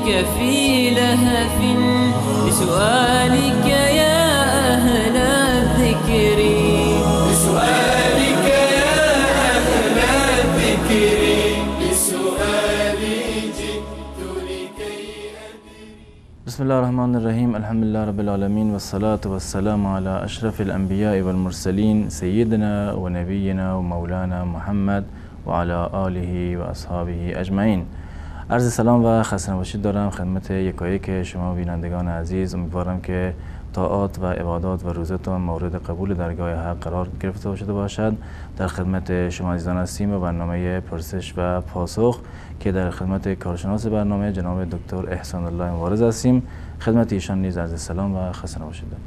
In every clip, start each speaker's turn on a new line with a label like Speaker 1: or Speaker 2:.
Speaker 1: جئتك في لهف لسؤالك يا أهل الذكر،
Speaker 2: لسؤالك يا أهل الذكر، لسؤالي جئت لكي أدري.
Speaker 3: بسم الله الرحمن الرحیم. الحمد لله رب العالمین والصلاة والسلام على أشرف الأنبياء والمرسلين سيدنا ونبينا ومولانا محمد وعلى آله و اصحابه اجمعین. عرض سلام و خسته نباشید دارم خدمت یکایک شما بینندگان عزیز. امیدوارم که طاعات و عبادات و روزتان مورد قبول درگاه حق قرار گرفته شده باشد. در خدمت شما عزیزان هستیم و برنامه پرسش و پاسخ که در خدمت کارشناس برنامه جناب دکتر احسان الله مبارز هستیم. خدمت ایشان نیز عرض سلام و خسته نباشید دارم.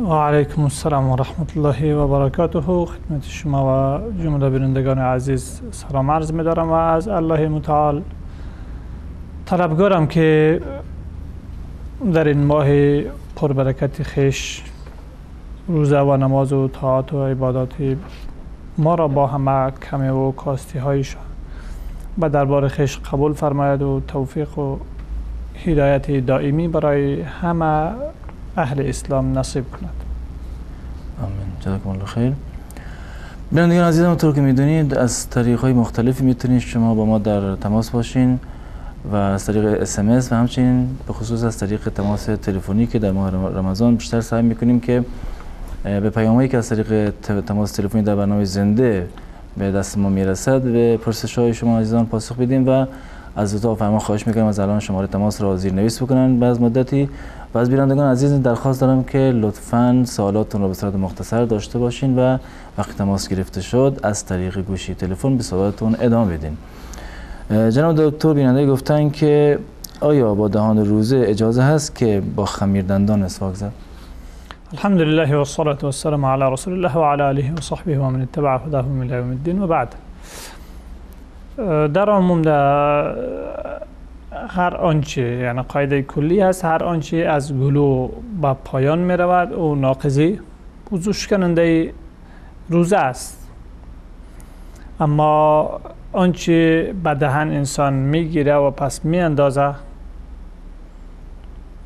Speaker 4: و علیکم السلام و رحمت الله و برکاته. خدمت شما و جمله بینندگان عزیز سلام عرض می‌دارم و از الله متعال طلبگارم که در این ماه پربرکت خویش روزه و نماز و طاعات و عبادات ما را با همه کمی و کاستی هایش به دربار خویش قبول فرماید و توفیق و هدایت دائمی برای همه اهل اسلام نصیب کند.
Speaker 3: آمین. جزاکم الله خیر. بینندگان عزیزم، طور که میدونید از طریق‌های مختلفی میتونید شما با ما در تماس باشین و از طریق SMS و همچنین به خصوص از طریق تماس تلفنی که در ماه رمضان بیشتر سعی میکنیم که به پیام‌هایی که از طریق تماس تلفنی در برنامه زنده به دست ما میرسد به پرسش‌های شما عزیزان پاسخ بدیم و از اتاق فرمان خواهش میکنم از الان شماره تماس را زیرنویس بکنن بعد از مدتی. و از بینندگان عزیز درخواست دارم که لطفاً سوالاتتون را به صورت مختصر داشته باشین و وقتی تماس گرفته شد از طریق گوشی تلفن به سوالاتتون ادامه بدین. جناب دکتر، بیننده گفتن که آیا با دهان روزه اجازه هست که با خمیر دندان مسواک زد؟
Speaker 4: الحمد لله والصلاة والسلام على رسول الله وعلى آله وصحبه ومن اتبع هداه الى یوم الدین و بعد. در عموم در هر آنچه، یعنی قاعده کلی هست، هر آنچه از گلو به پایان می رود او ناقضی وضو شکننده روزه است. اما آنچه به دهن انسان میگیره و پس می اندازه،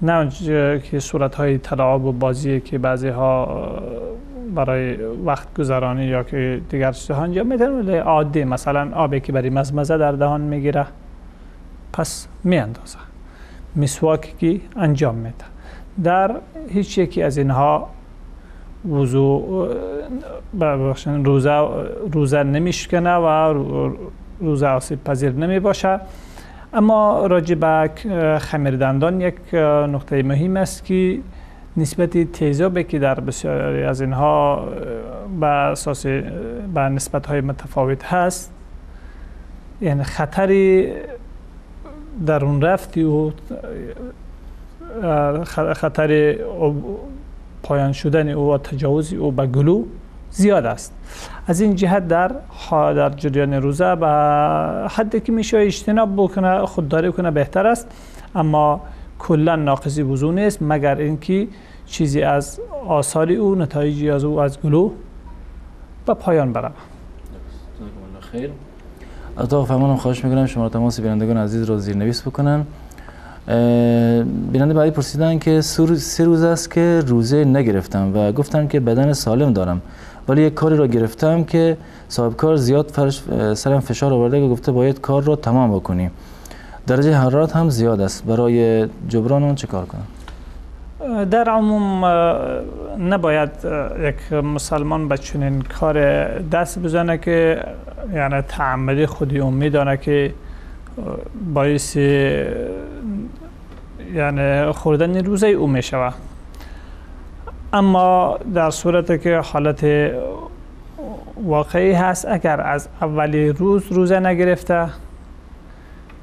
Speaker 4: نه آنچه که صورتهای تلاعب و بازی که بعضی ها برای وقت گذرانی یا که دیگر چیزها انجام میدن، ولی عادی مثلا آبی که برای مزمزه در دهان میگیره پس میاندازه، مسواکی که انجام میده، در هیچ یکی از اینها وضو روزه نمیشکنه و روزه آسیب پذیر نمی باشه. اما راجع به خمیر دندان یک نقطه مهم است که نسبت تیزابی که در بسیاری از اینها به اساس به نسبت های متفاوت هست، یعنی خطری در اون رفتی و خطر پایان شدن او و تجاوز او به گلو زیاد است. از این جهت در جریان روزه به حدی که میشه اجتناب بکنه، خودداری کنه بهتر است. اما کلا ناقضی وضو نیست، مگر اینکه چیزی از آثار او، نتایجی از او از گلو به پایان برود.
Speaker 3: خیر. اتاق فرمانم خواهش میکنم شما تماس بینندگان عزیز را زیرنویس بکنن. بیننده بعدی پرسیدن که سه روز است که روزه نگرفتم و گفتن که بدن سالم دارم، ولی یک کاری را گرفتم که صاحب کار زیاد سرم فشار آورده که گفته باید کار را تمام بکنی، درجه حرارت هم زیاد است، برای جبران آن چه کار کنم؟
Speaker 4: در عموم نباید یک مسلمان به چنین کار دست بزنه که یعنی تعمدی خودی او میدانه که باعث یعنی خوردن روزه او میشود. اما در صورت که حالت واقعی هست، اگر از اولی روز روزه نگرفته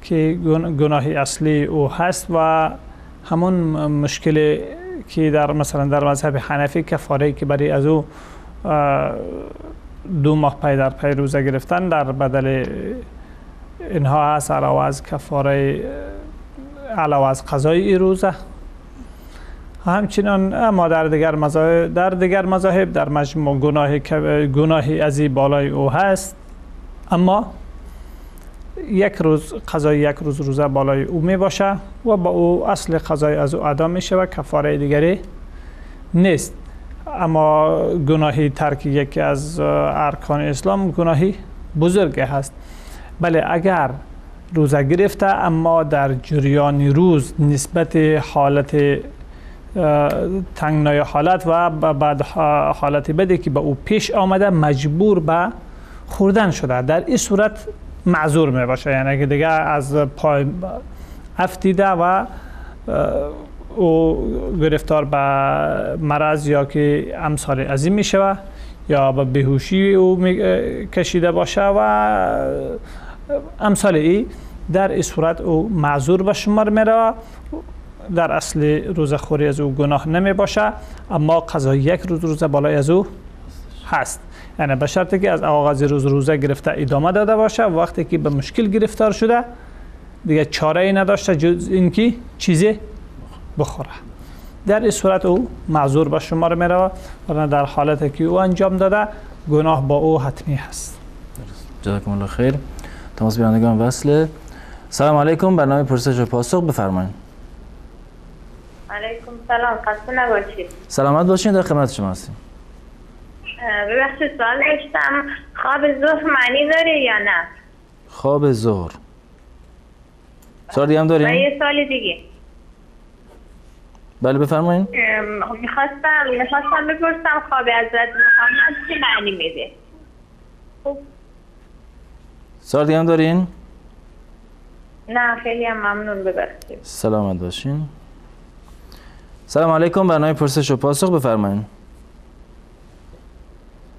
Speaker 4: که گناه اصلی او هست و همون مشکل که در مثلا در مذهب حنفی کفاره که برای از او 2 ماه پی در پی روزه گرفتن در بدل اینها هست، علاوه از کفاره، علاوه از قضای ای روزه. همچنان اما در دیگر مذاهب در مجموع گناهی از این بالای او هست، اما یک روز قضای یک روز روزه بالای او می باشه و با او اصل قضای از او ادا میشه و کفاره دیگری نیست. اما گناهی ترک یکی از ارکان اسلام گناهی بزرگ هست. بله اگر روزه گرفته اما در جریان روز نسبت حالت تنگنای حالت و بعد حالت بدی که به او پیش آمده مجبور به خوردن شده، در این صورت معذور می باشه، یعنی که دیگه از پای افتیده و او گرفتار به مرض یا که امثال عظیم می شود یا به بیهوشی او کشیده باشه و امثال ای، در این صورت او معذور به شمار می رود. در اصل روزه خوری از او گناه نمی باشه، اما قضای یک روز روزه بالای از او هست، یعنی به شرطی که از آغاز روز روزه گرفته ادامه داده باشه. وقتی که به مشکل گرفتار شده دیگه چاره ای نداشته جز اینکه چیزی بخوره، در این صورت او معذور به شمار می رود و در حالتی که او انجام داده گناه با او حتمی هست.
Speaker 3: جزاکم الله خیر. تماس بینندگان وصله. سلام علیکم، برنامه پرسش و پاسخ بفرمایید.
Speaker 5: علیکم سلام، خسته نباشید.
Speaker 3: سلامت باشین، در خدمت شما هستیم.
Speaker 5: ببخشید سوال داشتم، خواب ظهر معنی داره یا نه؟
Speaker 3: خواب ظهر سوال دیگه هم داریم؟
Speaker 5: یه سوال دیگه.
Speaker 3: بله بفرمایید.
Speaker 5: میخواستم بپرسم خواب حضرت محمد چه معنی میده؟ خب
Speaker 3: سوال دیگه هم دارین؟
Speaker 5: نه خیلی هم ممنون، ببخشید.
Speaker 3: سلامت باشین. سلام علیکم، برنامه پرسش و پاسخ بفرمایید.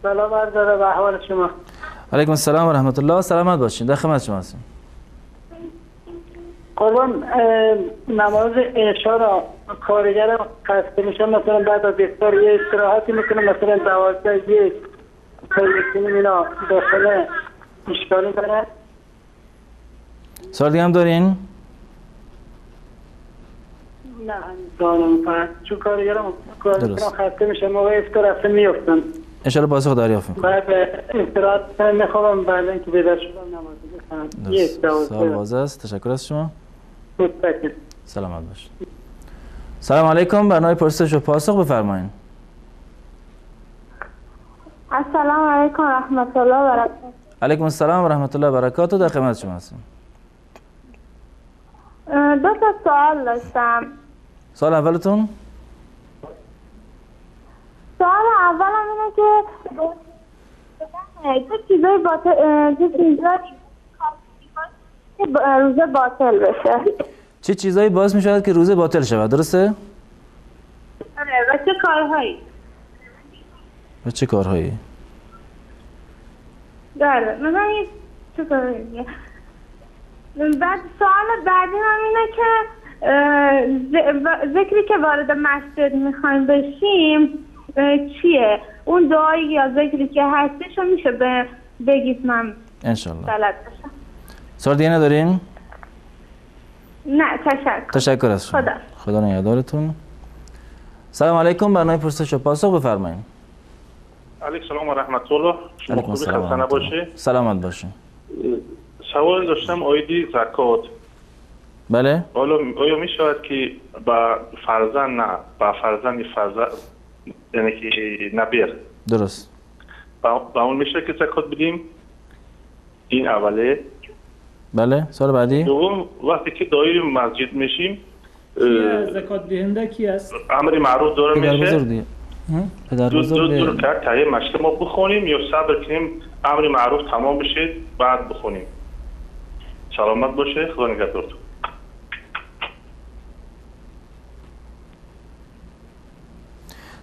Speaker 6: سلام عرض دارم، احوال شما؟
Speaker 3: علیکم السلام و رحمت الله، سلامت باشین، در خدمت شما هستیم.
Speaker 6: قربان، نماز عشاء را کارگرم خسته میشم، مثلا بعد از افطار یه استراحتی میکنه، مثلا 12 1 تا 1:30 اینا داخل اشکالی داره؟
Speaker 3: سوال دیگه هم دارین؟
Speaker 6: نه همین فقط، چون کارگرم خسته میشم موقع افطار اصلا میافتم.
Speaker 3: انشالله پاسخ دریافت میکنم.
Speaker 6: بعد استراحت میخوام، بعد اینکه بیدار شدم نماز بخونم.
Speaker 3: سوال واضح است، تشکر از شما. سلامت باشید. سلام علیکم، برنامه پرسش و پاسخ بفرمایید.
Speaker 7: السلام علیکم و رحمت الله و برکاته.
Speaker 3: علیکم السلام و رحمت الله و برکاته، در خدمت شما هستیم.
Speaker 7: دو تا سوال داشتم.
Speaker 3: سوال اولتون؟
Speaker 7: سوال اولم اینه که چه چیزایی باطل، چه چیزایی روزه باطل بشه؟
Speaker 3: چه چیزایی باعث می شود که روزه باطل شود، درسته؟
Speaker 7: آره، و چه کارهایی؟
Speaker 3: و چه کارهایی؟
Speaker 7: بله، مثلا چه کارهایی؟ بعد سوال بعدی هم اینه که ذکری که وارد مسجد میخوایم بشیم چیه؟ اون دعایی یا ذکری که هستش رو میشه بگید من
Speaker 3: انشالله
Speaker 7: بلد بشم.
Speaker 3: سوال دیگه ندارین؟
Speaker 7: نه تشکر.
Speaker 3: تشکر از شما. خدا نگهدارتون. سلام علیکم، برنامه پرسش و پاسخ بفرمایید.
Speaker 8: علیکم السلام و رحمت الله. شما خوبی؟ خسته نباشید.
Speaker 3: سلامت باشین.
Speaker 8: سوال داشتم آیدی زکات.
Speaker 3: بله.
Speaker 8: آیا می شود که با فرزند، نه با فرزند فرزند، یعنی که نبیر،
Speaker 3: درست،
Speaker 8: با اون میشه که زکات بدیم؟ این اوله.
Speaker 3: بله. سوال بعدی.
Speaker 8: دوم، وقتی که دایر مسجد میشیم
Speaker 4: زکات دهنده کی است؟
Speaker 8: امر معروف داره میشه.
Speaker 3: پدر بزرگ
Speaker 8: دو رکعت تهیه مشت ما بخونیم یا صبر کنیم امر معروف تمام بشه بعد بخونیم؟ سلامت باشه، خدا نگهدارتون.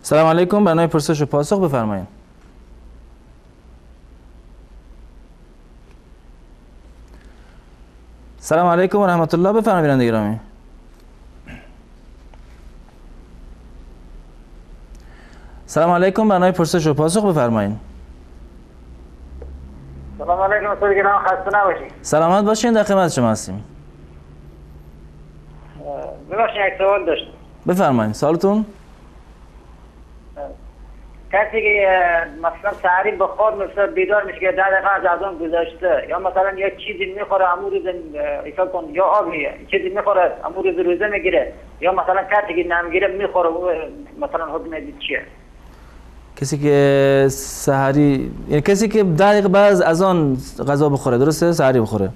Speaker 3: سلام علیکم، برنامه پرسش و پاسخ بفرمایید. سلام علیکم و رحمت الله، بفرمایید بیننده گرامی. سلام علیکم، برنامه پرسش و پاسخ بفرمایید.
Speaker 6: سلام علیکم استاد گرامی، خسته نباشید.
Speaker 3: سلامت باشین، در خدمت شما هستیم.
Speaker 6: ببخشید یک سوال داشتم.
Speaker 3: بفرمایید سوالتون.
Speaker 6: کسی که مثلا سحری بخواب مثلا بیدار میشه که 10 دقیقه از اذان گذشته، یا مثلا یه چیزی میخوره امو روز حساب کن، یا آبی چیزی میخوره امو روز روزه میگیره، یا مثلا کسی که نمیگیره میخوره، مثلا حکم چیه؟
Speaker 3: کسی که سحری، یعنی کسی که 10 دقیقه بعد از اذان غذا بخوره، درسته؟ سحری بخوره،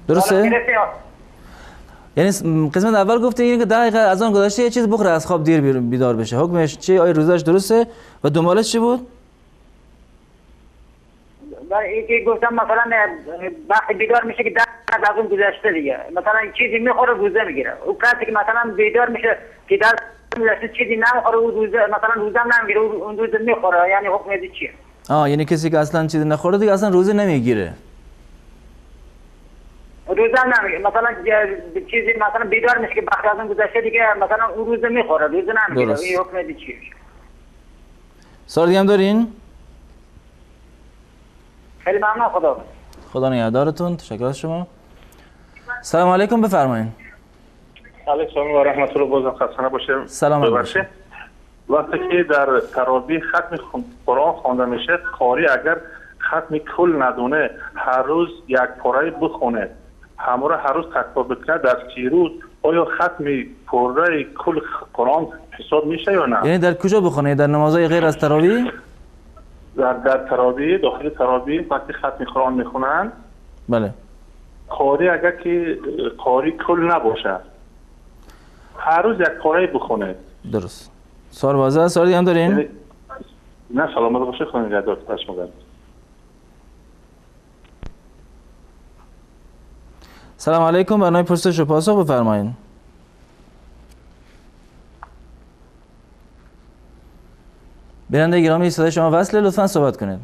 Speaker 3: درسته؟ یعنی قسمت اول گفته اینه که 10 دقیقه از آن گذشته یه چیز بخوره از خواب دیر بیدار بشه، حکمش چیه؟ آیا روزش درسته؟ و دنبالش چی بود؟
Speaker 6: اینکه گفتم مثلا وقتی بیدار میشه که 10 دقیقه از اون گذشته دیگه، مثلا چیزی میخوره روزه میگیره. او کسی که مثلا بیدار میشه که 10 دقیقه چیزی نمیخوره، او روزه مثلا روزه هم نمیگیره، اون روزه میخوره، یعنی حکمش چیه؟
Speaker 3: یعنی کسی که اصلا چیزی نخوره دیگه اصلا روزه نمیگیره.
Speaker 6: روزه نمیگیره، مثلا چیزی مثلا بیدار میشه که وقتی از اون گذشته دیگه مثلا اون روزه میخوره، روزه نمیگیره. این حکم چیه؟
Speaker 3: سوال دیگه هم دارین؟
Speaker 6: خیلی ممنون، خدا
Speaker 3: خدا نگهدارتون. تشکر از شما. سلام علیکم، بفرمایید.
Speaker 8: علیکم و رحمت الله، بازم خسته نباشه.
Speaker 3: سلام علیکم.
Speaker 8: وقتی که در تراویح ختم قرآن خوانده میشه، قاری اگر ختم کل ندونه هر روز یک پاره بخونه، همه هر روز تکرار بکنه در 30 روز، آیا ختم پاره کل قرآن حساب میشه یا نه؟
Speaker 3: یعنی در کجا بخونه؟ در نمازهای غیر از تراویح؟
Speaker 8: در تراویح، داخل تراویح وقتی ختم قرآن میخونن،
Speaker 3: بله،
Speaker 8: قاری اگر که قاری کل نباشه هر روز یک پاره بخونه.
Speaker 3: درست. سوال واضحه. سوال دیگه هم دارین؟
Speaker 8: نه، سلامت باشه، خدا نگهدار.
Speaker 3: سلام علیکم، برنامه پرسش و پاسخ بفرمایید. بیننده گرامی صدای شما وصله، لطفا صحبت کنید.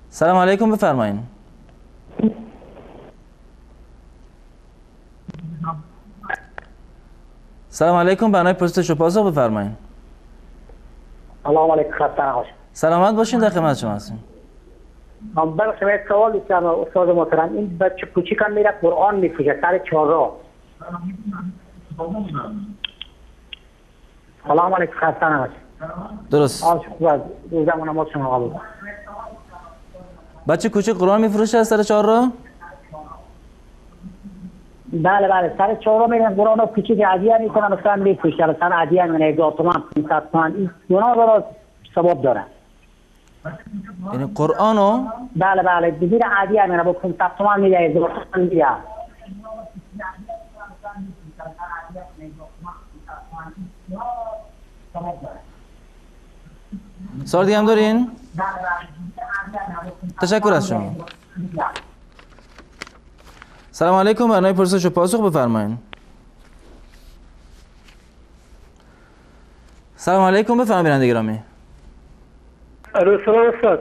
Speaker 3: سلام علیکم، بفرمایید. سلام علیکم، برنامه پرسش و پاسخ بفرمایید.
Speaker 6: سلام علیکم، خسته نباشید.
Speaker 3: سلامت باشین، در خدمت شما هستیم.
Speaker 6: بله، یک سوال داشتم استاد محترم. این بچه کوچیکم میره قرآن میفروشه سر چهارراه. سلام علیکم، خسته نباشید.
Speaker 3: درست.
Speaker 6: خوب است، روزمون نماز شما قبول.
Speaker 3: بچه کوچیک قرآن میفروشه از سر چهارراه؟
Speaker 6: بله بله، سر چهارراه میرن قرآن کوچیک هدیه میکنن، مثلا میفروشه، مثلا هدیه میکنه 1000 تومان، 500 تومان، این گناه داره، ثواب داره.
Speaker 3: یعنی قرآنو؟
Speaker 6: بله بله، بگیر هدیه میکنه، با 500 تومان میده، 1000 تومان میده.
Speaker 3: سوال دیگه هم دارین؟ تشکر از شما. سلام علیکم، برنامه پرسش و پاسخ بفرمایید. سلام علیکم، بفرمایید بیننده گرامی.
Speaker 6: سلام استاد.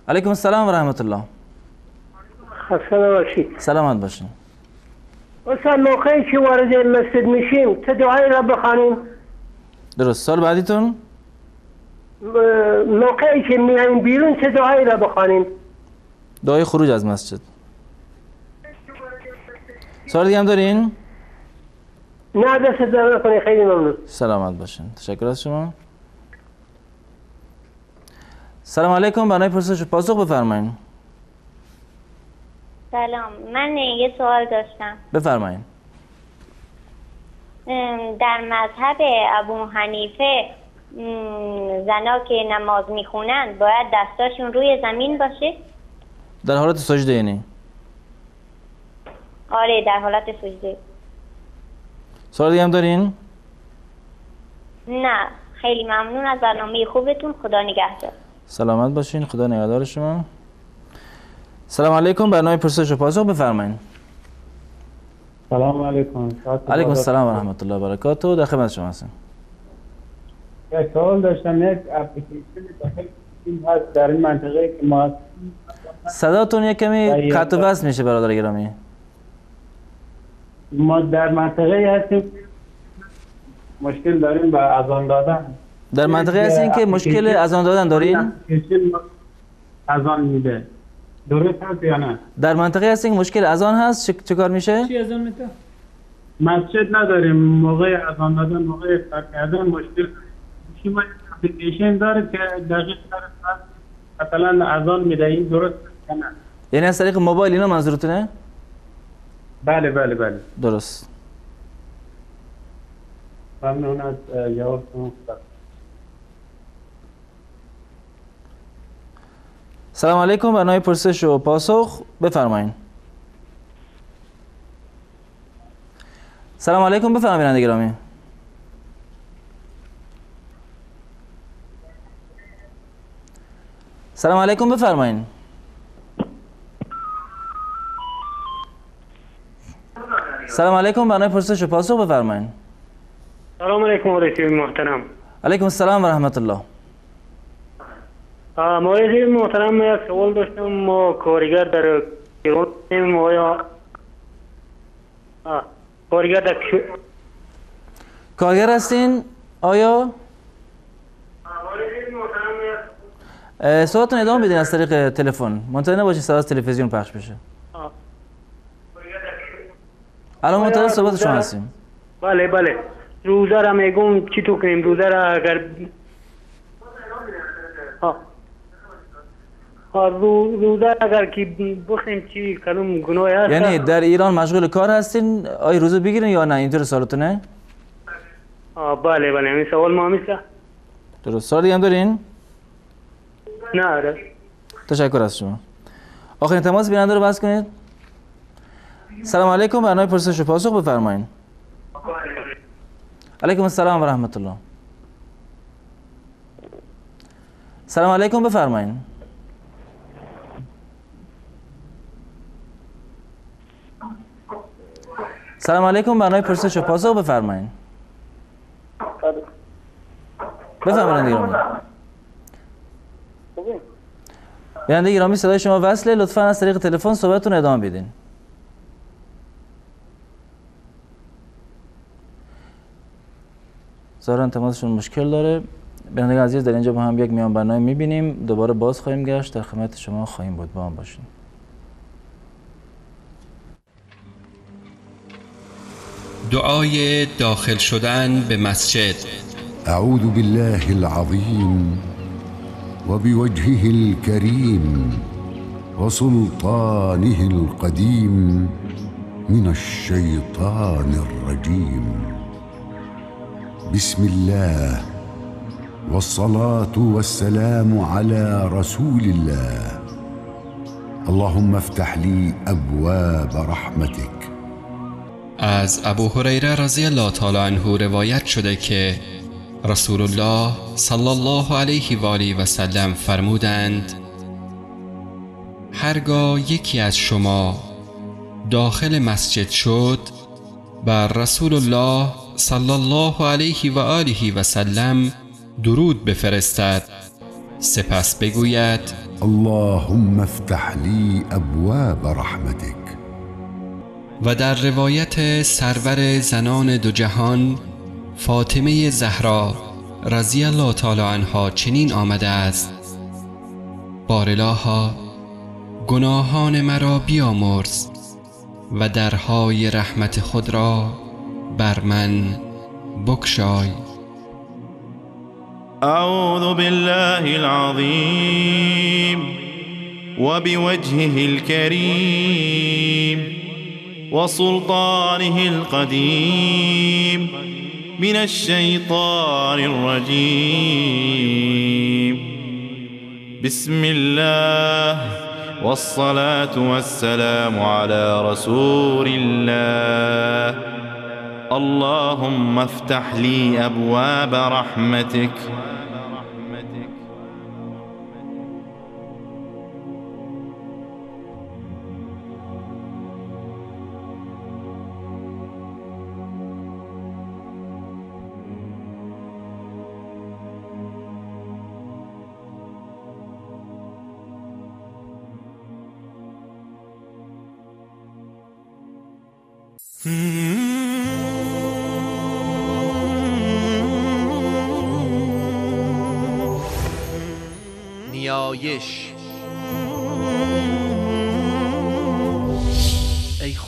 Speaker 3: علیکم السلام و رحمت الله.
Speaker 6: خسته نباشید.
Speaker 3: سلامت باشین.
Speaker 6: استاد، موقعی که وارد مسجد میشیم چه دعایی را بخوانیم؟
Speaker 3: درست. سوال بعدیتون؟
Speaker 6: موقعی که میایم بیرون چه دعایی را بخوانیم؟
Speaker 3: دعای خروج از مسجد. سوال دیگه هم دارین؟
Speaker 6: نه، دست درد نکنه، خیلی ممنون.
Speaker 3: سلامت باشین. تشکر از شما. سلام علیکم، برنامه پرسش و پاسخ بفرمایید.
Speaker 5: سلام، من یه سوال داشتم.
Speaker 3: بفرمایید.
Speaker 5: در مذهب ابو حنیفه زنا که نماز میخونن باید دستاشون روی زمین باشه؟
Speaker 3: در حالت سجده یعنی؟
Speaker 5: آره، در حالت سجده.
Speaker 3: سوال دیگه هم دارین؟
Speaker 5: نه، خیلی ممنون از برنامه خوبتون، خدا نگهدار.
Speaker 3: سلامت باشین، خدا نگهدار شما. سلام علیکم، برنامه پرسش و پاسخ بفرمایید.
Speaker 9: سلام علیکم.
Speaker 3: علیکم السلام و رحمت الله و برکاته، در خدمت شما هستیم.
Speaker 9: یک سوال داشتم، یک اپلیکیشن داخل هست در این منطقه که ما
Speaker 3: صداتون یک کمی قطع و وصل میشه برادر گرامی.
Speaker 9: ما در منطقه هستیم مشکل داریم با اذان دادن.
Speaker 3: در منطقه هستین که مشکل اذان دادن دارین؟
Speaker 9: اذان میده. درست هست یا نه؟
Speaker 3: در منطقه هستین مشکل اذان هست، چه کار میشه؟
Speaker 4: چی اذان میده؟
Speaker 9: مسجد نداریم، موقع اذان دادن، موقع افطار کردن مشکل. شما اپلیکیشن داره که دقیق مثلا اذان میده، این درست یا نه؟
Speaker 3: یعنی از طریق موبایل اینا منظورتونه؟
Speaker 9: بله بله بله،
Speaker 3: درست.
Speaker 9: ممنون از جوابتون.
Speaker 3: سلام علیکم، برنامه پرسش و پاسخ بفرمایید. سلام علیکم، بفرمایید بیننده گرامی. سلام علیکم، بفرمایید. سلام علیکم، برنامه پرسش و پاسخ بفرمایید.
Speaker 10: سلام علیکم علیکم محترم.
Speaker 3: علیکم السلام و رحمت الله.
Speaker 10: مورد محترم، یک سوال داشتم. ما کارگر در ایران، آیا کارگر در
Speaker 3: کارگر هستین؟ آیا سوالتون ادامه بدین از طریق تلفن، منتظر نباشید صدا از تلویزیون پخش بشه. الان منتظر صحبت شما هستیم.
Speaker 10: بله بله، روزه را میگم چی تو کنیم؟ روزه را اگر روزه اگر که بخیم چی کدوم گناه هست؟
Speaker 3: یعنی در ایران مشغول کار هستین، آیا روزه بگیرین یا نه؟ اینطور سوالتونه؟
Speaker 10: بله بله، این سوال ما همیشه.
Speaker 3: درست. سوال دیگه هم دارین؟
Speaker 10: نه آره.
Speaker 3: تشکر از شما. آخرین تماس بیننده رو باز کنید. سلام علیکم، برنامه پرسش و پاسخ بفرمایید. علیکم السلام و رحمت الله. سلام علیکم، بفرمایید. سلام علیکم، برنامه پرسش و پاسخ بفرمایید. بفرمایید گرامی. بیننده گرامی صدای شما وصله، لطفاً از طریق تلفن صحبتتون ادامه بدین. ظاهراً تماسشون مشکل داره. بینندگان عزیز در اینجا با هم یک میان برنامه میبینیم، دوباره باز خواهیم گشت، در خدمت شما خواهیم بود، با هم باشین.
Speaker 11: دعای داخل شدن به مسجد.
Speaker 12: اعوذ بالله العظیم وبوجهه الكريم وسلطانه القديم من الشيطان الرجيم. بسم الله والصلاة والسلام على رسول الله. اللهم افتح لي ابواب رحمتك.
Speaker 11: از ابو هریره رضی الله تعالی عنه روایت شده که رسول الله صلی الله علیه و آله و سلم فرمودند: هرگاه یکی از شما داخل مسجد شد، بر رسول الله صلی الله علیه و آله و سلم درود بفرستد، سپس بگوید:
Speaker 12: اللهم افتح لی ابواب رحمتک.
Speaker 11: و در روایت سرور زنان دو جهان فاطمه زهرا رضی الله تعالی عنها چنین آمده است: بارالها، گناهان مرا بیامرز و درهای رحمت خود را بر من بگشای.
Speaker 13: اعوذ بالله العظیم وبوجهه الكریم وسلطانه القدیم من الشیطان الرجیم. بسم الله والصلاة والسلام على رسول الله. اللهم افتح لي أبواب رحمتك.
Speaker 14: نیایش.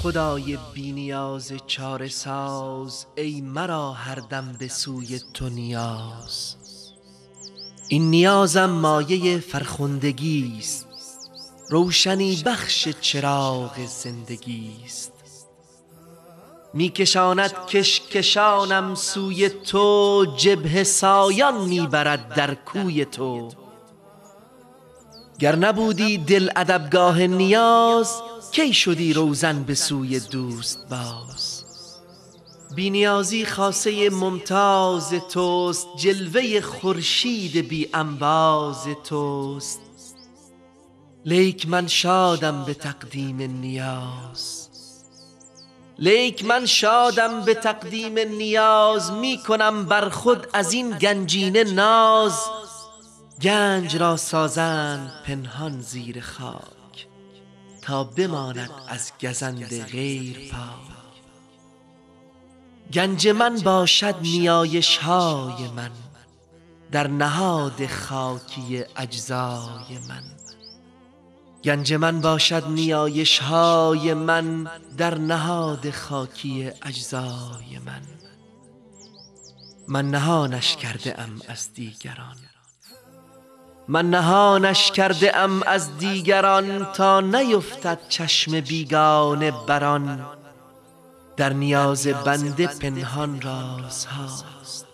Speaker 14: خدای بی نیاز چاره ساز، ای مرا هر دم به سوی تو نیاز. این نیازم مایه فرخندگی است، روشنی بخش چراغ زندگی است. میکشاند کشکشانم سوی تو، جبهه سایان میبرد در کوی تو. گر نبودی دل ادبگاه نیاز، کی شدی روزن به سوی دوست باز. بی نیازی خاصه ممتاز توست، جلوه خورشید بی انباز توست. لیک من شادم به تقدیم نیاز، لیک من شادم به تقدیم نیاز. می کنم بر خود از این گنجینه ناز. گنج را سازند پنهان زیر خاک، تا بماند از گزند غیر پاک. گنج من باشد نیایش های من، در نهاد خاکی اجزای من. گنج من باشد نیایش های من، در نهاد خاکی اجزای من. من نهانش کرده ام از دیگران، من نهانش کرده ام از دیگران، تا نیفتد چشم بیگانه بران. در نیاز بنده پنهان راز هاست،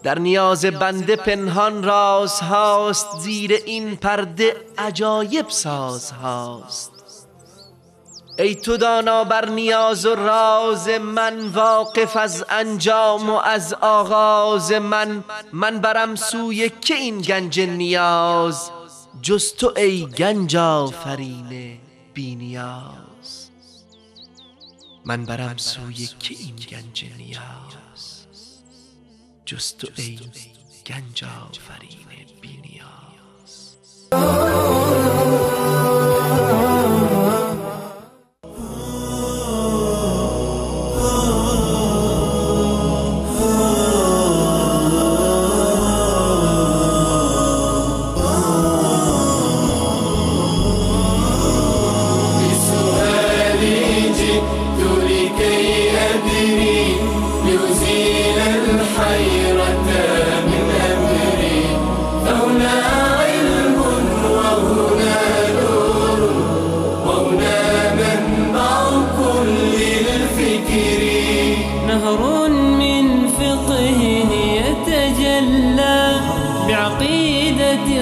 Speaker 14: در نیاز بنده پنهان راز هاست. زیر این پرده عجایب ساز هاست. ای تو دانا بر نیاز و راز من، واقف از انجام و از آغاز من. من برم سوی که این گنج نیاز، جز تو ای گنج آفرین بی نیاز. من برم سوی که این گنج نیاز، جز تو ای گنج آفرین بی نیاز.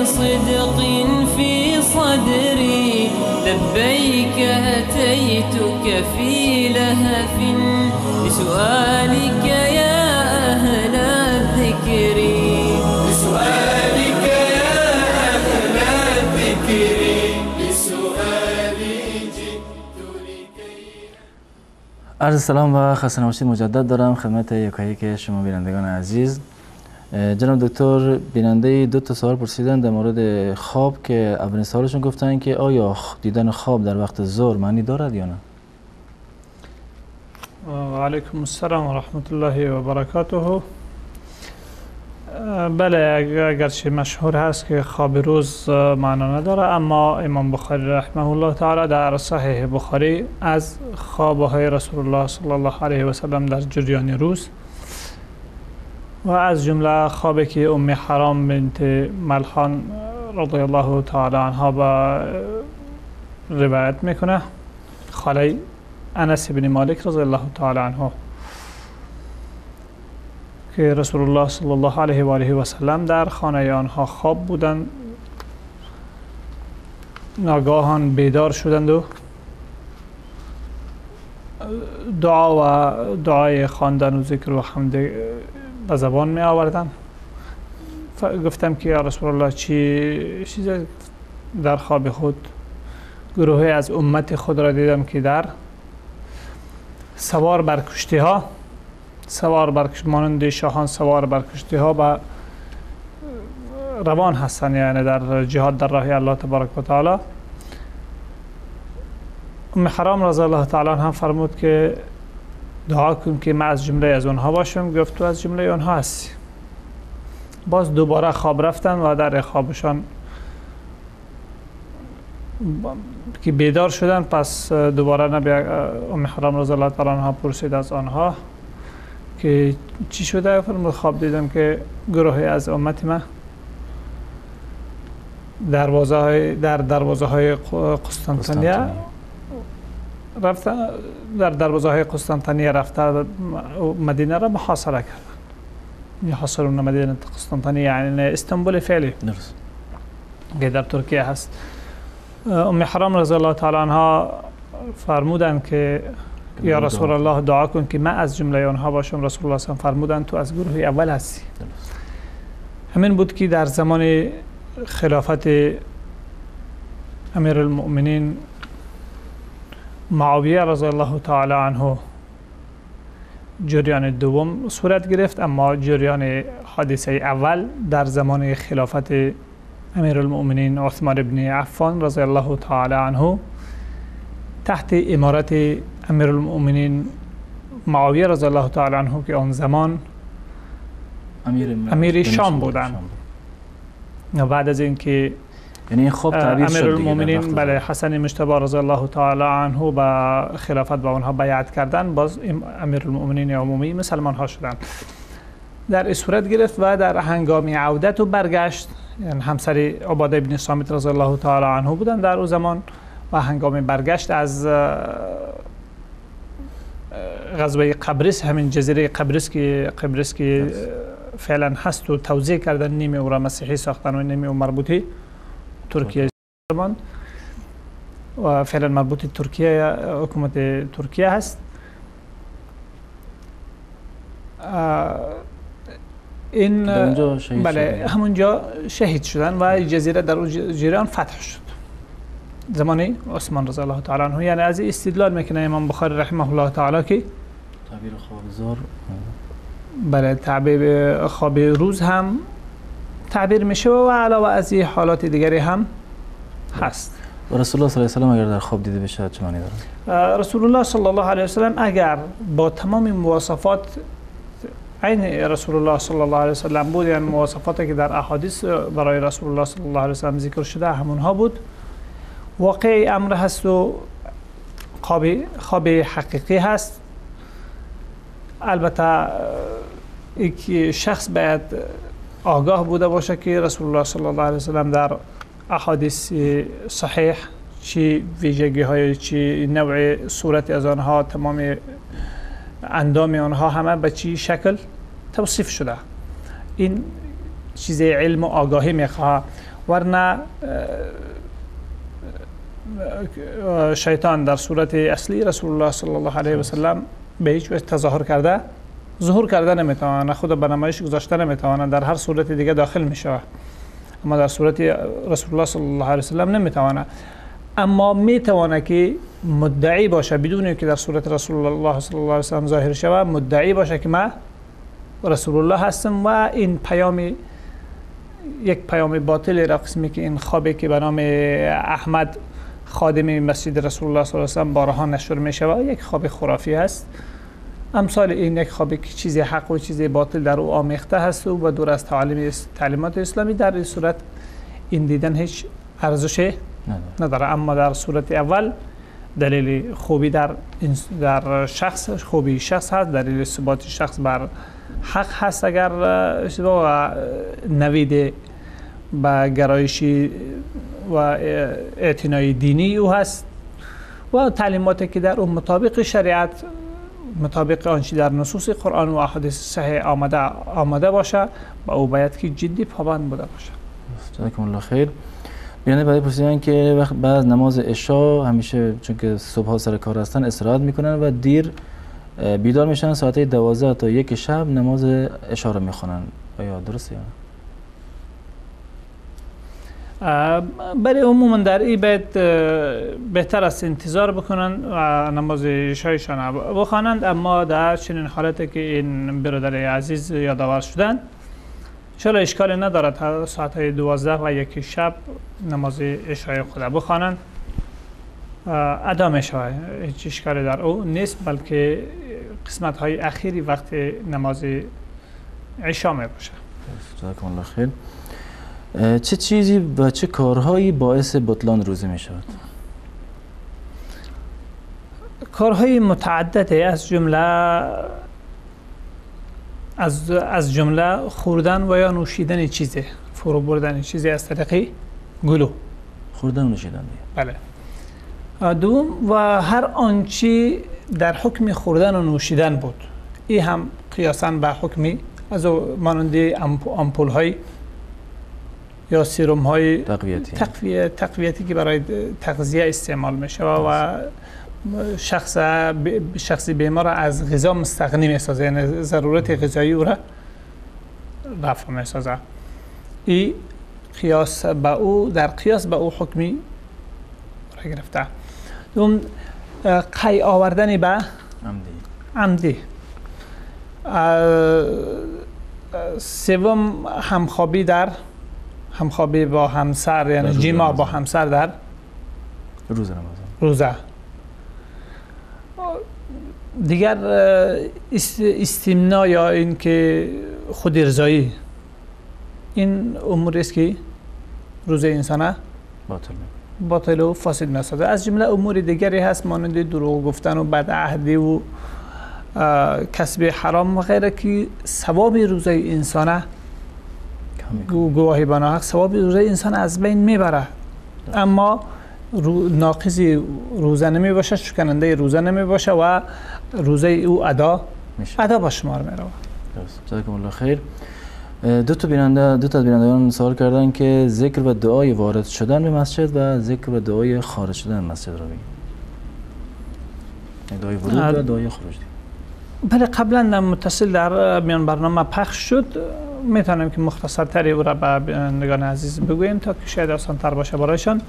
Speaker 1: صدق في صدري لبيك أتيتك في لهف، لسؤالك يا أهل الذكر،
Speaker 2: لسؤالك يا أهل الذكر، لسؤالي جئت لكي.
Speaker 3: عرض سلام و خسته نباشید مجدد دارم خدمت یکایی که شما بینندگان عزیز. جناب دکتر، بیننده دو تا سوال پرسیدن در مورد خواب که اولین سوالشون گفتن که آیا دیدن خواب در وقت ظهر معنی دارد یا نه؟
Speaker 4: و علیکم السلام و رحمت الله و برکاته. بله، اگرچه مشهور هست که خواب روز معنا نداره، اما امام بخاری رحمه الله تعالی در صحیح بخاری از خوابهای رسول الله صلی الله علیه و سلم در جریان روز و از جمله خوابی که ام حرام بنت ملحان رضی الله تعالی عنها با روایت میکنه، خاله انس بن مالک رضی الله تعالی عنه، که رسول الله صلی الله علیه و آله و سلم در خانه آنها خواب بودند، ناگاهان بیدار شدند و دعا و دعای خواندن و ذکر و حمد به زبان می آوردن. گفتم که یا رسول الله چی چیز در خواب خود گروهی از امت خود را دیدم که در سوار بر کشتی ها، سوار بر مانند شاهان سوار بر کشتی ها به روان هستند، یعنی در جهاد در راه الله تبارک و تعالی. ام حرام رضی الله تعالی عنها فرمود که دعا کن که من از جمله از اونها باشم. گفت تو از جمله اونها هستی. باز دوباره خواب رفتن و در خوابشان که بیدار شدن، پس دوباره نبی ام حرام رضی الله تعالی عنها پرسید از آنها که چی شده؟ فرمود خواب دیدم که گروهی از امت ما در دروازه های قسطنطنیه رفته، در دروازه های قسطنطنیه رفته مدینه را محاصره کردن. یحاصرون مدینه قسطنطنیه، یعنی استانبول فعلی
Speaker 3: درست
Speaker 4: که در ترکیه هست. ام حرام رضی الله تعالی عنها فرمودند که یا رسول الله دعا کن که من از جمله آنها باشم. رسول الله صلی فرمودند تو از گروه اول هستی. همین بود که در زمان خلافت امیرالمؤمنین معاویه رضی الله تعالی عنه جریان دوم صورت گرفت، اما جریان حادثه اول در زمان خلافت امیرالمؤمنین عثمان بن عفان رضی الله تعالی عنه تحت امارت امیرالمؤمنین معاویه رضی الله تعالی عنه که آن زمان امیر شام بودند. بعد از اینکه
Speaker 3: یعنی خواب تعبیر شد
Speaker 4: امیرالمؤمنین بله حسن مجتبی رضی الله تعالی عنه با خلافت با آنها بیعت کردن، باز امیرالمؤمنین عمومی مسلمان ها شدند. در این صورت گرفت و در هنگام عودت و برگشت، یعنی همسر عباده ابن صامت رضی الله تعالی عنه بودند در او زمان، و هنگام برگشت از غزوه قبرس، همین جزیره قبرس که فعلا هست و توزیع کردن، نیمه او را مسیحی ساختن و نیمه او مربوطی ترکیه ماند و فعلا مربوط ترکیه، حکومت ترکیه هست. این بله همونجا شهید شدن و جزیره در اون جریان فتح شد زمان عثمان رضی الله تعالی عنه. یعنی از استدلال میکنه امام بخاری رحمه الله تعالی که
Speaker 3: تعبیر خواب زار،
Speaker 4: بله تعبیر خواب روز هم تعبیر میشه و علاوه از این حالات دیگری هم هست.
Speaker 3: و رسول الله صلی الله علیه و سلم اگر در خواب دیده بشه چه معنی داره؟
Speaker 4: رسول الله صلی الله علیه و سلم اگر با تمام مواصفات عین رسول الله صلی الله علیه و سلم بود، یعنی مواصفاتی که در احادیث برای رسول الله صلی الله علیه و سلم ذکر شده همونها بود، واقع امر هست و خواب حقیقی هست. البته یک شخص باید آگاه بوده باشه که رسول الله صلی الله علیه و سلم در احادیث صحیح چی ویژگی های، چی نوع صورت از آنها، تمام اندام آنها همه به چی شکل توصیف شده. این چیز علم و آگاهی میخواه، ورنه شیطان در صورت اصلی رسول الله صلی الله علیه و سلم به هیچ وجه تظاهر کرده، ظهور کرده نمیتوانه، خود به نمایش گذاشته نمیتوانه، در هر صورت دیگه داخل میشوه، اما در صورت رسول الله صلی الله علیه و سلم نمیتوانه. اما میتوانه که مدعی باشه بدون اینکه در صورت رسول الله صلی الله علیه و سلم ظاهر شوه، مدعی باشه که من رسول الله هستم و این پیام یک پیام باطل را، قسمی که این خوابی که به نام احمد خادم مسجد رسول الله صلی الله علیه و سلم بارها نشر میشوه، یک خواب خرافی هست. امثال این یک خوابی که چیزی حق و چیزی باطل در او آمیخته هست و دور از تعلیمات اسلامی، در این صورت این دیدن هیچ ارزش نداره. اما در صورت اول دلیل خوبی در شخص، خوبی شخص هست، دلیل ثبات شخص بر حق هست. اگر و نوید به گرایشی و اعتنای دینی او هست و تعلیماتی که در اون مطابق شریعت، مطابق آنچه در نصوص قرآن و احادیث صحیح آمده باشه و او باید که جدی پابند بوده باشه.
Speaker 3: جزاکم الله خیر. بیننده بعدی پرسیدن که وقت بعد از نماز عشا همیشه چون که صبح سر کار هستن استراحت میکنن و دیر بیدار میشن، ساعت 12 تا 1 شب نماز عشا رو میخوانن، آیا درسته یا نه؟
Speaker 4: بله، عموما در این باید بهتر است انتظار بکنن و نماز عشایشان بخوانند. اما در چنین حالتی که این برادر عزیز یادآور شدن، چرا اشکالی ندارد ساعت 12 و 1 شب نماز عشای خود بخوانند، ادا می شود، هیچ اشکالی در او نیست، بلکه قسمت های اخیری وقت نماز عشا می باشه.
Speaker 3: جزاکم الله خیر. چه چیزی و چه کارهایی باعث بطلان روزه می شود؟
Speaker 4: کارهای متعدده، از جمله خوردن و یا نوشیدن چیزی، فرو بردن چیزی از طریق گلو،
Speaker 3: خوردن و نوشیدن.
Speaker 4: بله. دوم و هر آنچه در حکم خوردن و نوشیدن بود، این هم قیاساً به حکمی از مانند آمپول های یا سیروم های تقویتی که برای تغذیه استعمال میشه و شخص بیمار را از غذا مستغنی میسازه، یعنی ضرورت غذایی او را رفع میسازه. این قیاس به او، در قیاس به او حکمی را گرفته. دوم قی آوردن به عمدی. سوم همخوابی با همسر، یعنی جیما با همسر در
Speaker 3: روز رمضان،
Speaker 4: روزه. دیگر استمنا یا اینکه خود ارضایی، این امور است که روزه انسانه باطل و فاسد می‌سازد. از جمله امور دیگری هست مانند دروغ گفتن و بدعهدی و کسب حرام و غیره که ثواب روزه انسانه، گواهی به ناحق، ثواب روزه انسان از بین میبره، اما ناقض روزه نمی باشه، شکننده روزه نمی باشه و روزه او ادا با شمار می رود.
Speaker 3: جزاکم الله خیر. دو تا بینندگان سوال کردن که ذکر و دعای وارد شدن به مسجد و ذکر و دعای خارج شدن مسجد را بگید. دعای ورود و دعای خروج.
Speaker 4: بله، قبلا متصل در میان برنامه پخش شد، میتونم که مختصرتری او را به بینندگان عزیز بگوییم تا که شاید آسان‌تر باشه برایشان.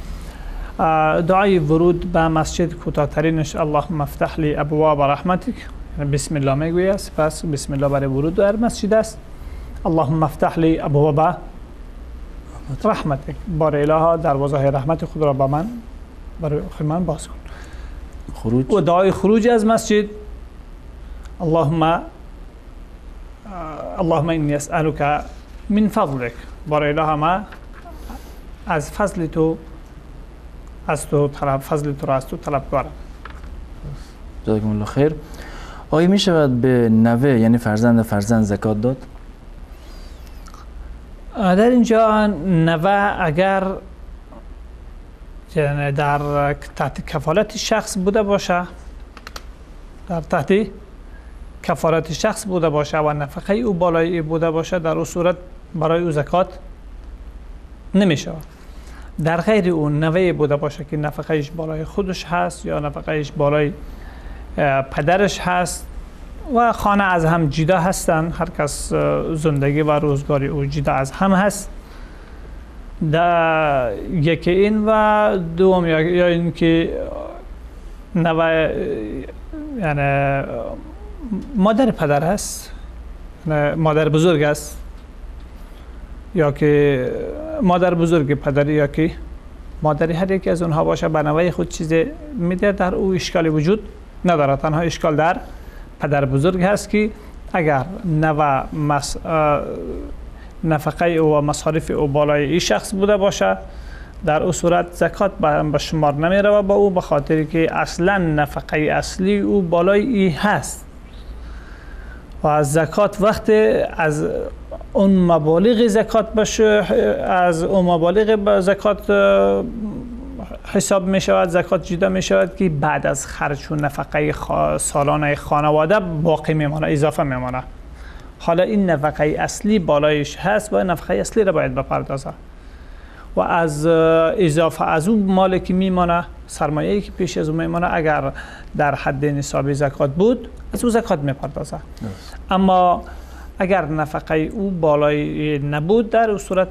Speaker 4: دعای ورود به مسجد کوتاه‌ترینش اللهم افتح لی ابواب رحمتک، یعنی بسم الله میگوید، سپس بسم الله برای ورود در مسجد است. اللهم افتح لی ابواب رحمتک، بار اله دروازه رحمت خود را به من، برای من باز کن.
Speaker 3: خروج
Speaker 4: و دعای خروج از مسجد اللهم انی اسألک من فضلک، بار اله ما از فضل تو، از تو طلب، فضل تو را از تو طلبکارم.
Speaker 3: جزاکم الله خیر. آیا می شود به نوه یعنی فرزند فرزند زکات داد؟
Speaker 4: در اینجا نوه اگر در تحت کفالت شخص بوده باشه، در تحت کفالت شخص بوده باشه و نفقه او بالای بوده باشه، در او صورت برای او زکات نمی شود. در غیر اون نوه بوده باشه که نفقهش بالای خودش هست یا نفقهش بالای پدرش هست و خانه از هم جدا هستند، هر کس زندگی و روزگاری او جدا از هم هست، در یکی این و دوم یا اینکه نوه یعنی مادر پدر هست، مادر بزرگ است، یا که مادر بزرگ پدری یا که مادری، هر یکی از اونها باشه به نوه خود چیز میده، در او اشکال وجود نداره. تنها اشکال در پدر بزرگ هست که اگر نوه نفقه او و مصارف او بالای این شخص بوده باشه، در او صورت زکات به شمار نمیره با او، به خاطر که اصلا نفقه اصلی او بالای ای هست و از زکات وقت از اون مبالغ زکات باشه، از اون مبالغ زکات حساب می شود، زکات جدا می شود که بعد از خرج و نفقه سالانه خانواده باقی میمانه، اضافه میمانه. حالا این نفقه اصلی بالایش هست و نفقه اصلی را باید بپردازه و از اضافه از اون مال که میمانه، سرمایه‌ای که پیش از اون میمانه، اگر در حد نصاب زکات بود از او زکات میپردازه. اما اگر نفقه او بالای نبود، در اون صورت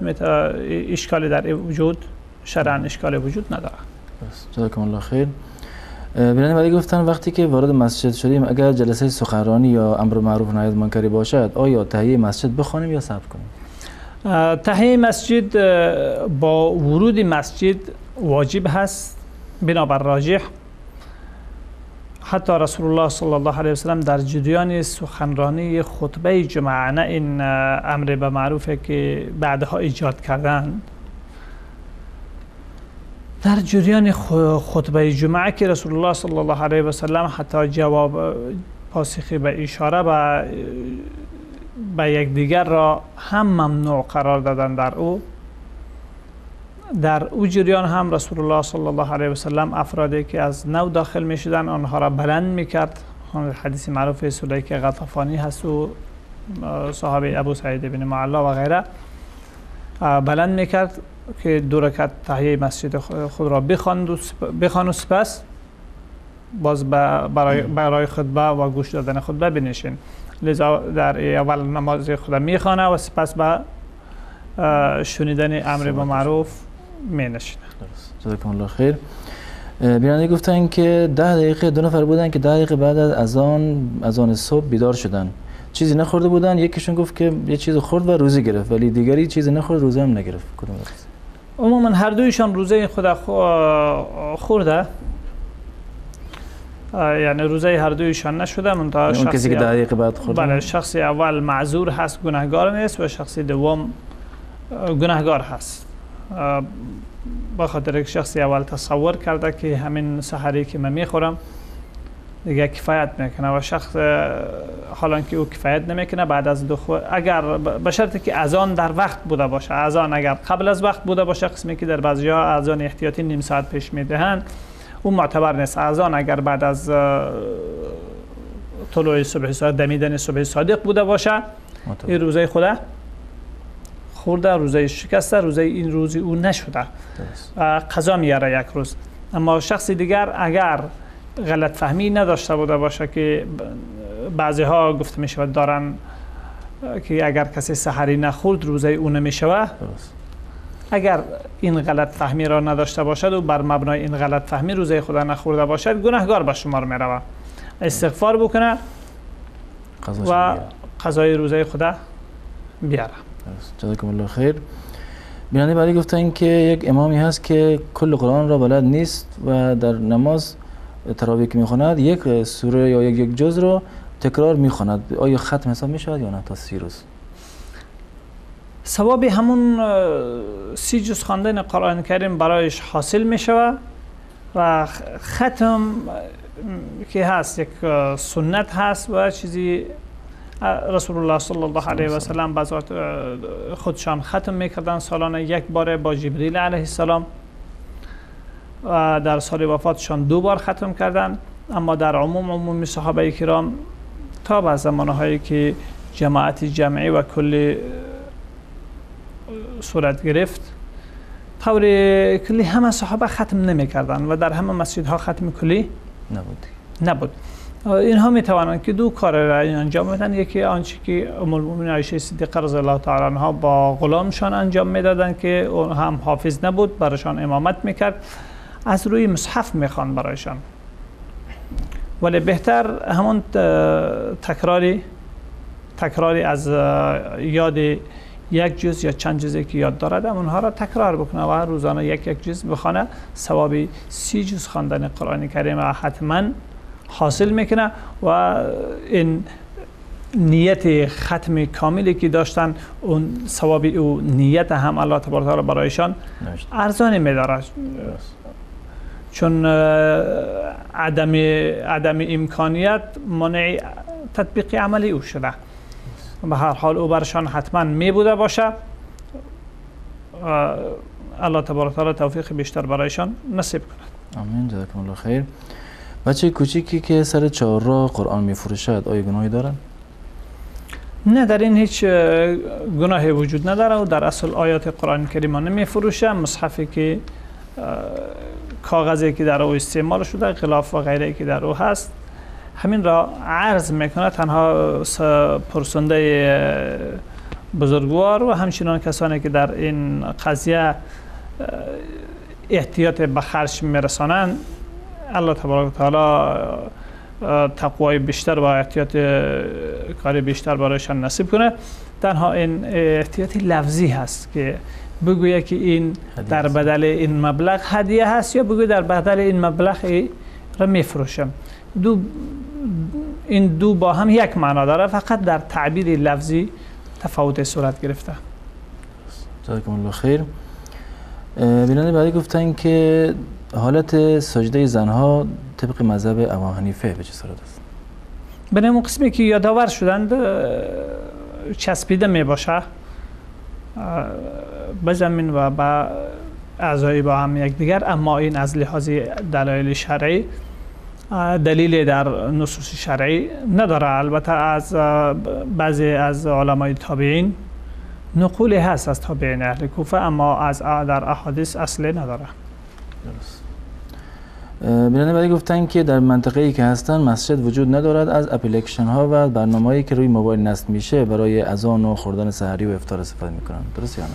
Speaker 4: اشکالی در وجود، شرعاً اشکال وجود نداره.
Speaker 3: جزاکم الله خیر. بیننده بعدی گفتن وقتی که وارد مسجد شدیم اگر جلسه سخنرانی یا امر معروف نهی از منکری باشد، آیا تحیه مسجد بخوانیم یا صبر کنیم؟
Speaker 4: تحیه مسجد با ورود مسجد واجب هست بنابر راجح. حتی رسول الله صلی الله علیه وسلم در جریان سخنرانی خطبه جمعه، نه این امر به معروفه که بعدها ایجاد کردن، در جریان خطبه جمعه که رسول الله صلی الله علیه وسلم حتی جواب پاسخی به اشاره به یکدیگر را هم ممنوع قرار دادن، در او جریان هم رسول الله صلی الله علیه وسلم افرادی که از نو داخل می شدن آنها را بلند می کرد. حدیث معروف سلیک غطفانی هست و صحابه ابو سعید بن معلا و غیره بلند می کرد که دو رکعت تحیه مسجد خود را بخوان و سپس باز برای خطبه و گوش دادن خطبه بنشین. لذا در اول نماز خود میخوانه و سپس به شنیدن امر به معروف می نشینه.
Speaker 3: جزاکم الله خیر. بیننده گفتن که 10 دقیقه دو نفر بودن که 10 دقیقه بعد از اذان صبح بیدار شدن، چیزی نخورده بودن. یکیشون گفت که یه چیز خورد و روزه گرفت، ولی دیگری چیزی نخورد، روزه هم نگرفت. کدوم درست؟
Speaker 4: عموما هر دویشان روزه خود خورده، یعنی روزه هر دویشان نشده. منتها
Speaker 3: اون کسی که 10 دقیقه بعد خورده،
Speaker 4: بله، شخص اول معذور هست، گناهگار نیست، و شخص دوم گناهگار هست، به خاطر که شخص اول تصور کرده که همین سحری که من میخورم دیگه کفایت میکنه و شخص حالا که او کفایت نمیکنه بعد از دخول، اگر به شرطی که اذان در وقت بوده باشه، اذان اگر قبل از وقت بوده باشه، قسمی که در بعضی ها اذان احتیاطی نیم ساعت پیش میدهند، او معتبر نیست. اذان اگر بعد از طلوع صبح صادق، دمیدن صبح صادق بوده باشه، این روزه خدا خورده، روزه شکسته، روزه این روزی او نشده، قضا میاره یک روز. اما شخص دیگر اگر غلط فهمی نداشته بوده باشه که بعضی ها گفته می شود دارن که اگر کسی سحری نخورد روزه او نمی شود، اگر این غلط فهمی را نداشته باشد و بر مبنای این غلط فهمی روزه خدا نخورده باشد، گناهگار به شمار می رود. استغفار بکنه و قضای روزه خدا بیاره.
Speaker 3: جزاکم الله خیر. بیننده بعدی گفتن که یک امامی هست که کل قرآن را بلد نیست و در نماز تراویح که میخواند یک سوره یا یک جز رو تکرار میخواند، آیا ختم حساب میشود یا نه تا 30 روز؟
Speaker 4: ثواب همون 30 جز خواندن قرآن کریم برایش حاصل میشود و ختم که هست یک سنت هست و چیزی رسول الله صلی الله علیه و سلم بعض خودشان ختم میکردن سالانه یک بار با جبریل علیه السلام و در سال وفاتشان 2 بار ختم کردن. اما در عموم صحابه کرام تا به زمانهایی که جماعت جمعی و کلی صورت گرفت، طور کلی همه صحابه ختم نمیکردن و در همه مسجدها ختم کلی نبود. اینها می توانند که دو کار را انجام بدن. یکی آنچه که ام المؤمنین عایشه صدیقه رضی الله تعالی عنها با غلامشان انجام میدادند که اون هم حافظ نبود، برایشان امامت میکرد، از روی مصحف میخوان برایشان. ولی بهتر همون تکراری از یاد یک جز یا چند جزی که یاد دارد اونها را تکرار بکنه و روزانه یک جز بخوانه، ثواب 30 جز خواندن قرآن کریم حتما حاصل میکنه و این نیت ختم کاملی که داشتن اون ثواب او نیت هم الله تبارک و تعالی برایشان ارزانی میداره، چون عدم امکانیت مانع تطبیق عملی او شده. به هر حال او برشان حتما می بوده باشه. الله تبارک و تعالی توفیق بیشتر برایشان نصیب کند.
Speaker 3: آمین. جزاکم الله خیر. بچه کوچیکی که سر چهارراه قرآن میفروشد آیا گناهی دارن؟
Speaker 4: نه، در این هیچ گناهی وجود نداره و در اصل آیات قرآن کریم نمیفروشه. مصحفی که کاغذی که در او استعمال شده، غلاف و غیره که در او هست، همین را عرض میکنه. تنها پرسنده بزرگوار و همچنان کسانی که در این قضیه احتیاط به خرج میرسانند، الله تبارک و تعالی تقوای بیشتر و احتیاط کاری بیشتر برایشان نصیب کنه. تنها این احتیاط لفظی هست که بگویه که این در بدل این مبلغ هدیه هست یا بگویه در بدل این مبلغ را میفروشم. این دو با هم یک معنا داره، فقط در تعبیر لفظی تفاوت صورت گرفته.
Speaker 3: جزاکم الله خیر. بیننده بعدی گفتن که حالت سجده زنها طبق مذهب ابو حنیفه به چه صورت است؟
Speaker 4: به اون قسمی که یادآور شدند چسبیده می باشه به زمین و به اعضای با هم یکدیگر، اما این از لحاظ دلایل شرعی دلیل در نصوص شرعی نداره. البته از بعضی از علمای تابعین نقول هست از تابعین اهل کوفه، اما از در احادیث اصلی نداره.
Speaker 3: درست. بیننده بعدی گفتن که در منطقه‌ای که هستن مسجد وجود ندارد، از اپلیکیشن ها و برنامه‌هایی که روی موبایل نصب میشه برای اذان و خوردن سحری و افطار استفاده میکنن. درست یا نه؟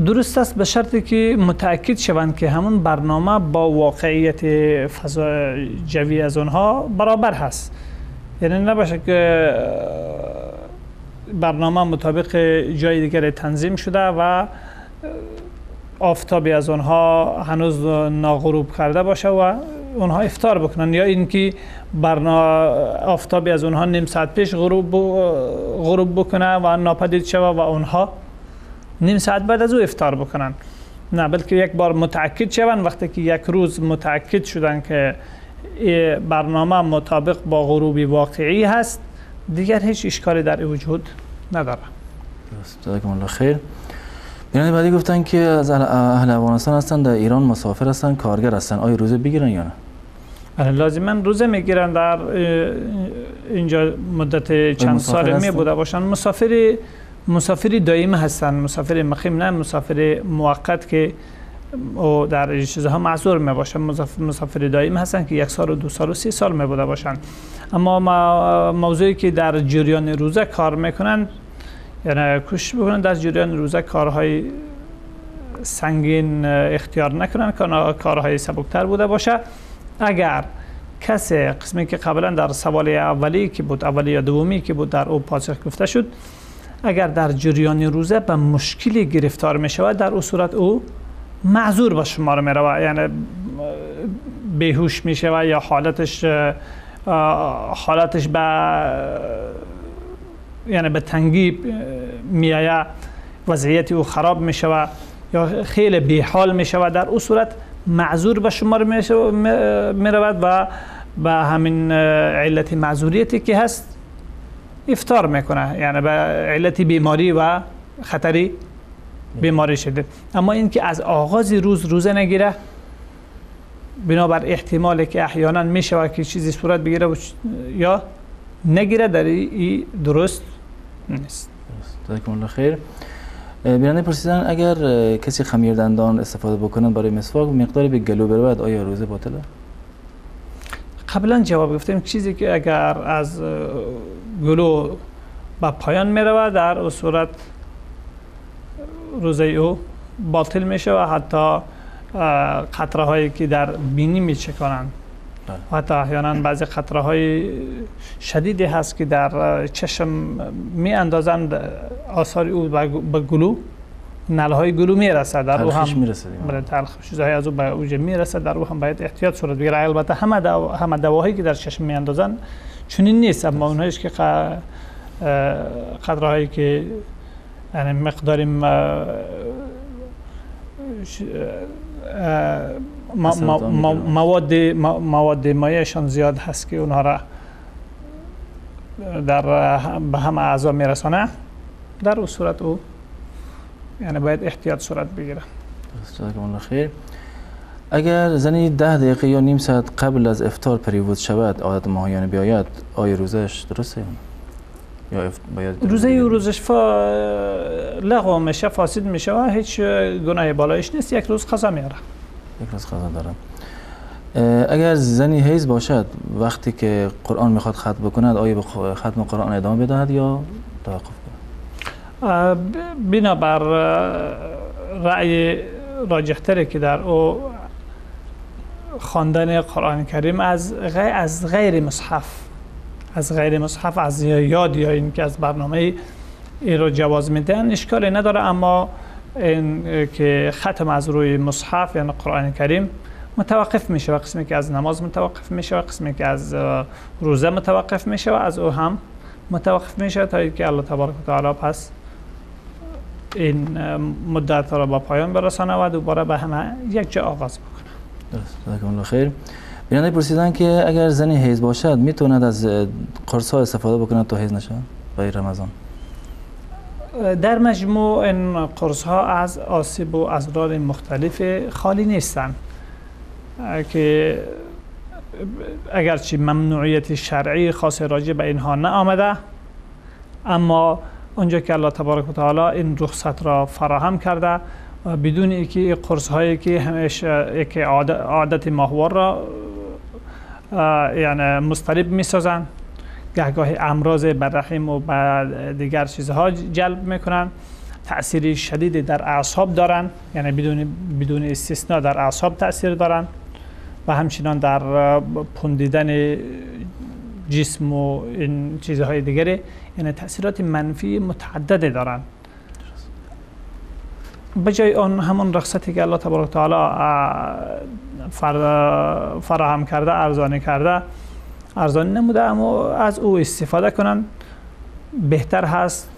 Speaker 4: درست است، به شرطی که متأکد شوند که همون برنامه با واقعیت فضا جوی از اونها برابر هست. یعنی نباشه که برنامه مطابق جای دیگر تنظیم شده و آفتابی از اونها هنوز ناغروب کرده باشه و اونها افطار بکنن، یا اینکه آفتابی از اونها نیم ساعت پیش غروب بکنه و ناپدید شوه و اونها نیم ساعت بعد از او افطار بکنن. نه، بلکه یک بار متأکد شوند. وقتی که یک روز متأکد شدن که برنامه مطابق با غروب واقعی هست، دیگر هیچ اشکالی در وجود نداره.
Speaker 3: جزاکم الله خیر. بیننده بعدی گفتن که از اهل افغانستان هستن، در ایران مسافر هستن، کارگر هستن، آیا روزه بگیرن یا نه؟
Speaker 4: لازما روزه میگیرن. در اینجا مدت چند سال می بوده باشن، مسافری دائم هستن، مسافر مقیم نه، مسافر موقت که او در این چیزها معذور می باشن. مسافر دائم هستن که 1 سال و 2 سال و 3 سال می بوده باشن. اما موضوعی که در جریان روزه کار میکنن، یعنی کوشش بکنن در جریان روزه کارهای سنگین اختیار نکنن، کارهای سبکتر بوده باشه. اگر کسی قسمی که قبلا در سوال اولی که بود، اولی یا دومی که بود، در او پاسخ گفته شد، اگر در جریان روزه به مشکلی گرفتار می شود، در او صورت او معذور به شمار می رود، یعنی بیهوش می شود یا حالتش به یعنی به تنگی می آید، وضعیت او خراب می شود یا خیلی بیحال می شود، در او صورت معذور به شمار می رود و به همین علت معذوریتی که هست افطار میکنه، یعنی به علت بیماری و خطری بیماری شده. اما اینکه از آغاز روز روزه نگیره، بنابر احتمالی که احیانا میشود که چیزی صورت بگیره یا نگیره، در این درست نیست.
Speaker 3: جزاکم الله خیر. بیننده پرسیدن اگر کسی خمیر دندان استفاده بکنه برای مسواک مقداری به گلو برود، آیا روزه باطله؟
Speaker 4: قبلا جواب گفتیم چیزی که اگر از گلو به پایان می رود، در صورت روزه او باطل میشه و حتی قطره هایی که در بینی می چکانند، حتی احیانا بعضی قطره های شدیدی هست که در چشم می اندازند، آثار او به گلو، نله های گلو میرسد، در او هم بله تلخ چیزهای از او به اوج میرسد، در او هم باید احتیاط صورت بگیره. البته همه دواهایی که در چشم می اندازند چنین نیست، اما اونهایش که قطره هایی که یعنی مقدار مواد مایعشان زیاد هست که اونها را در به هم اعضا میرسانه، در اون صورت او یعنی باید احتیاط صورت بگیره.
Speaker 3: جزاکم الله خیر. اگر زنی 10 دقیقه یا نیم ساعت قبل از افطار پریود شود، عادت ماهیانه بیاید، آیا روزش درسته یا باید
Speaker 4: روزه او روزش لغو میشه، فاسد میشه و هیچ گناه بالایش نیست، یک روز قضا میاره.
Speaker 3: یک روز قضا داره. اگر زنی حیض باشد، وقتی که قرآن میخواد ختم بکند، آیا به ختم قرآن ادامه بدهد یا توقف کند؟
Speaker 4: بنابر رأی راجح‌تری که در او خواندن قرآن کریم از غیر مصحف، از یاد یا اینکه از برنامه ای رو جواز میدن، اشکالی نداره. اما این که ختم از روی مصحف یعنی قرآن کریم متوقف میشه و قسمی که از نماز متوقف میشه و قسمی که از روزه متوقف میشه و از او هم متوقف میشه تا اینکه الله تبارک و تعالی پس این مدت را با پایان برسانه و دوباره به همه یک جا آغاز بکنه.
Speaker 3: درست. جزاکم الله خیر. بیننده پرسیدن که اگر زنی حیض باشد میتواند از قرص ها استفاده بکند تا حیض نشود برای رمضان؟
Speaker 4: در مجموع این قرص ها از آسیب و اضرار مختلف خالی نیستند که اگرچه ممنوعیت شرعی خاص راجع به اینها نآمده، اما اونجا که الله تبارک و تعالی این رخصت را فراهم کرده و بدون اینکه قرص هایی که همیشه یک عادت ماهوار را یعنی مضطرب میسازن، گهگاهی امراض بر رحم و بر دیگر چیزها جلب میکنن، تأثیر شدید در اعصاب دارن، یعنی بدون استثناء در اعصاب تأثیر دارن و همچنان در پندیدن جسم و این چیزهای دیگری، یعنی تأثیرات منفی متعدد دارن. به جای آن همون رخصتی که الله تبارک تعالی فراهم کرده، ارزانی کرده، ارزانی نموده، اما از او استفاده کنن بهتر هست.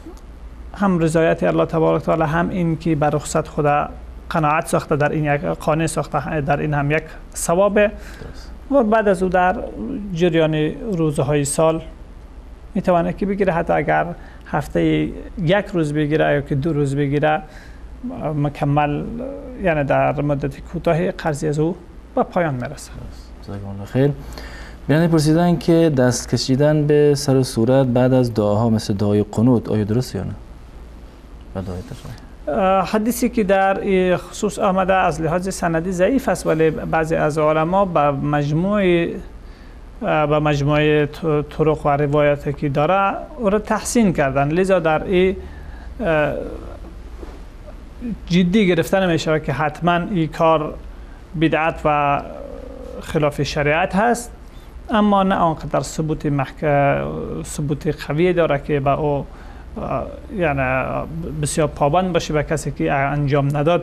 Speaker 4: هم رضایت الله تبارک تعالی، هم این که بر رخصت خدا قناعت ساخته، در این یک قانع ساخته، در این هم یک ثوابه. و بعد از او در جریان روزهای سال میتونه که بگیره، حتی اگر هفته یک روز بگیره یا که 2 روز بگیره مکمل، یعنی در مدت کوتاه قرضی از او به پایان میرسه.
Speaker 3: جزاکم الله خیر. بیننده پرسیدن که دست کشیدن به سر و صورت بعد از دعاها مثل دعای قنوت آیا درست یا نه؟
Speaker 4: حدیثی که در خصوص آمده از لحاظ سندی ضعیف است، ولی بعضی از علما به مجموعه طرق و روایات که داره او را تحسین کردن، لذا در این جدی گرفته نمیشه که حتما این کار بدعت و خلاف شریعت هست، اما نه آنقدر ثبوت قوی داره که به او یعنی بسیار پابند باشه، به کسی که انجام نداد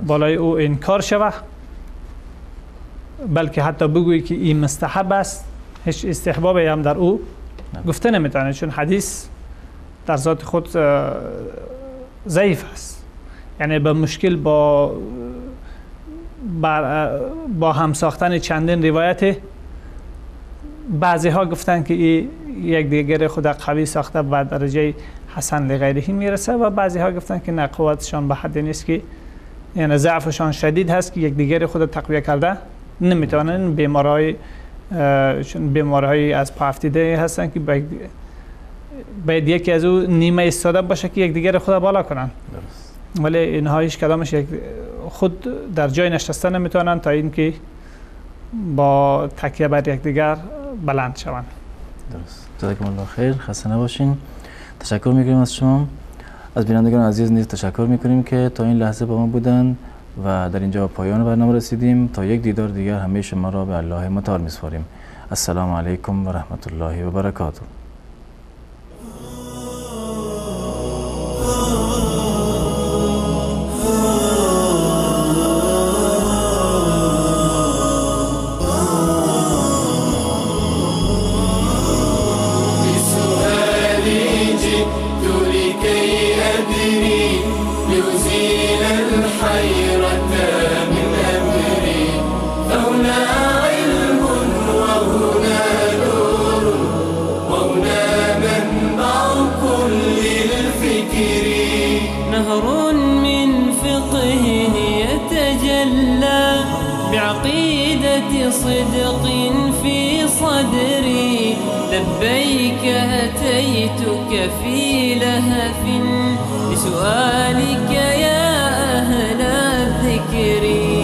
Speaker 4: بالای او انکار شوه، بلکه حتی بگویی که این مستحب است، هیچ استحبابی هم در او گفته نمیتونه، چون حدیث در ذات خود ضعیف است، یعنی به مشکل با هم ساختن چندین روایت بعضی ها گفتن که این یک دیگر خود قوی ساخته و درجه حسن لغیره میرسه، و بعضی ها گفتن که نه، قوتشان به حدی نیست که یعنی ضعفشان شدید هست که یک دیگر خود تقویه کرده نمیتونن. بیمارهای از پا افتیده هستن که باید یکی از او نیمه ایستاده باشه که یک دیگر خود بالا کنن، ولی اینها هیچ کدامش خود در جای نشسته نمیتونن تا اینکه با تکیه بر یکدیگر بلند شوند.
Speaker 3: درست. جزاکم الله خیر. خسته نباشین. تشکر میکنیم از شما. از بینندگان عزیز نیز تشکر میکنیم که تا این لحظه با ما بودن و در اینجا پایان برنامه رسیدیم. تا یک دیدار دیگر همه شما را به الله متعال میسپاریم. السلام علیکم و رحمت الله و برکاته.
Speaker 1: صدق في صدري لبيك أتيتك في لهف لسؤالك يا أهل الذكر.